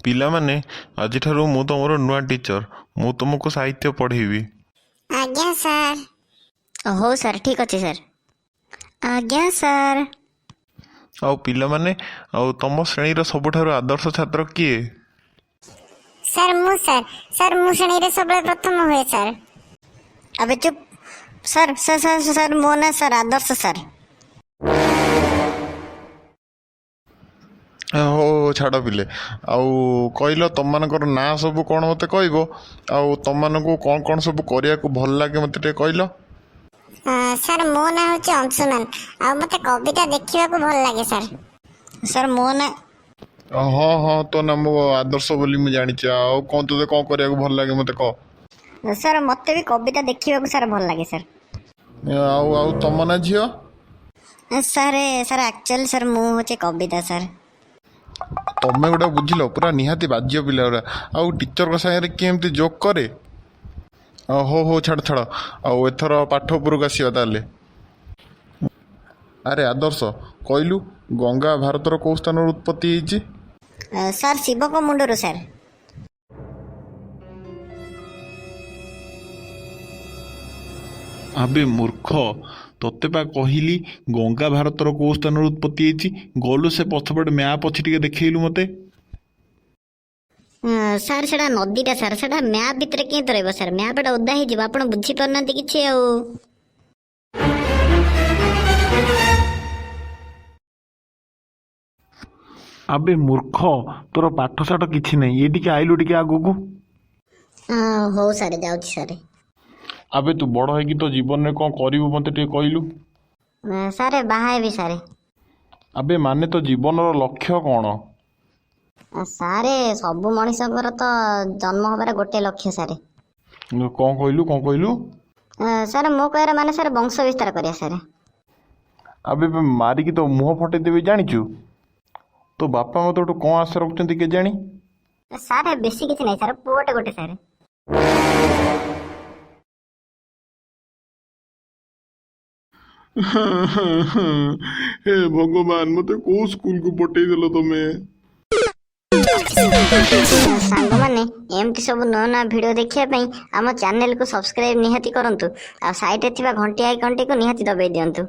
ପିଲାମାନେ, ଆଜିଠାରୁ ମୁଁ ତୁମର ନୂଆ ଟିଚର୍। ମୁଁ ତୁମକୁ ସାହିତ୍ୟ ପଢ଼େଇବି। ଆଜ୍ଞା ସାର୍। ହଉ ସାର୍, ଠିକ୍ ଅଛି ସାର୍। ଆଜ୍ଞା ସାର୍। ଆଉ ପିଲାମାନେ, ଆଉ ତମ ଶ୍ରେଣୀର ସବୁଠାରୁ ଆଦର୍ଶ ଛାତ୍ର କିଏ? ସାର୍, ମୁଁ ସାର୍। ସାର୍, ମୁଁ ଶ୍ରେଣୀରେ ସବୁବେଳେ ପ୍ରଥମ ହୁଏ ସାର୍। ଆବେ ଚୁପ୍। ସାର୍, ସାର୍, ସାର୍, ସାର୍, ମୋ ନାଁ ସାର୍ ଆଦର୍ଶ ସାର୍। ହଉ ହଉ, ଛାଡ଼ ପିଲେ। ଆଉ କହିଲ, ତମମାନଙ୍କର ନାଁ ସବୁ କ'ଣ ମୋତେ କହିବ? ଆଉ ତମମାନଙ୍କୁ କ'ଣ କ'ଣ ସବୁ କରିବାକୁ ଭଲ ଲାଗେ, ମୋତେ ଟିକେ କହିଲ। ସାର୍, ମୋ ନାଁ ହେଉଛି ଅଂଶୁମାନ ଆଉ ମୋତେ କବିତା ଦେଖିବାକୁ ଭଲ ଲାଗେ ସାର୍। ସାର୍, ମୋ ନାଁ ହଁ ହଁ, ତୋ ନାମ ଆଦର୍ଶ ବୋଲି ମୁଁ ଜାଣିଛି। ଆଉ କ'ଣ, ତୋତେ କ'ଣ କରିବାକୁ ଭଲ ଲାଗେ, ମୋତେ କହ। ସାର୍, ମୋତେ ବି କବିତା ଦେଖିବାକୁ ସାର୍ ଭଲ ଲାଗେ ସାର୍। ଆଉ ତମ ନାଁ ଝିଅ? ସାର୍, ସାର୍, ଆକ୍ଚୁଆଲି ସାର୍, ମୁଁ ହେଉଛି କବିତା ସାର୍। ତମେ ଗୋଟେ ବୁଝିଲ, ପୁରା ନିହାତି ବାଜ୍ୟ ପିଲା ଗୁଡ଼ା। ଆଉ ଟିଚରଙ୍କ ସାଙ୍ଗରେ କିଏ ଏମିତି ଜୋକ୍ କରେ? ହଉ ହଉ, ଛାଡ଼ ଛାଡ଼। ଆଉ ଏଥର ପାଠ ଉପରକୁ ଆସିବା ତାହେଲେ। ଆରେ ଆଦର୍ଶ, କହିଲୁ, ଗଙ୍ଗା ଭାରତର କେଉଁ ସ୍ଥାନରୁ ଉତ୍ପତ୍ତି ହେଇଛି? ସାର୍, ଶିବଙ୍କ ମୁଣ୍ଡରୁ ସାର୍। ଆବେ ମୂର୍ଖ, ତତେ ପା କହିଲି ଗଙ୍ଗା ଭାରତର କେଉଁ ସ୍ଥାନରୁ ଉତ୍ପତ୍ତି ହେଇଛି। ଗଲୁ, ସେ ପଛପଟେ ମ୍ୟାପ୍ ଅଛି, ଟିକେ ଦେଖେଇଲୁ ମୋତେ। ସାର୍, ସେଟା ନଦୀଟା ସାର୍। ସେଟା ମ୍ୟାପ୍ ଭିତରେ କେମିତି ରହିବ ସାର୍? ମ୍ୟାପ୍ଟା ଓଦା ହେଇଯିବ। ଆପଣ ବୁଝିପାରୁନାହାନ୍ତି କିଛି ଆଉ। ଆବେ ମୂର୍ଖ, ତୋର ପାଠଶାଠ କିଛି ନାହିଁ। ଇଏ ଟିକେ ଆଇଲୁ ଟିକେ ଆଗକୁ। ହଉ ସାର୍, ଯାଉଛି ସାର୍। ଆବେ, ତୁ ବଡ଼ ହେଇକି ତୋ ଜୀବନରେ କ'ଣ କରିବୁ, ମୋତେ ଟିକେ କହିଲୁ। ସାର୍, ବାହା ହେବି ସାର୍। ଆବେ, ମାନେ ତୋ ଜୀବନର ଲକ୍ଷ୍ୟ କ'ଣ? ସାର୍, ସବୁ ମଣିଷଙ୍କର ତ ଜନ୍ମ ହେବାର ଗୋଟେ ଲକ୍ଷ୍ୟ ସାର୍। କ'ଣ କହିଲୁ, କ'ଣ କହିଲୁ? ସାର୍, ମୋ କହିବାର ମାନେ ସାର୍, ବଂଶ ବିସ୍ତାର କରିବା ସାର୍। ଆବେ ବେ, ମାରିକି ତୋ ମୁହଁ ଫଟେଇ ଦେବି, ଜାଣିଛୁ? ତୋ ବାପା ମା ତୋଠୁ କ'ଣ ଆଶା ରଖୁଛନ୍ତି କେଜାଣି? ସାର୍, ବେଶୀ କିଛି ନାହିଁ ସାର୍, ପୁଅଟେ ଗୋଟେ ସାର୍। ହେ ଭଗବାନ, ମୋତେ କୋଉ ସ୍କୁଲକୁ ପଠେଇଦେଲ ତମେ? ସାଙ୍ଗମାନେ, ଏମିତି ସବୁ ନୂଆ ନୂଆ ଭିଡ଼ିଓ ଦେଖିବା ପାଇଁ ଆମ ଚ୍ୟାନେଲକୁ ସବସ୍କ୍ରାଇବ୍ ନିହାତି କରନ୍ତୁ ଆଉ ସାଇଡ଼ରେ ଥିବା ଘଣ୍ଟି ଆଇକନ୍ଟିକୁ ନିହାତି ଦବାଇ ଦିଅନ୍ତୁ।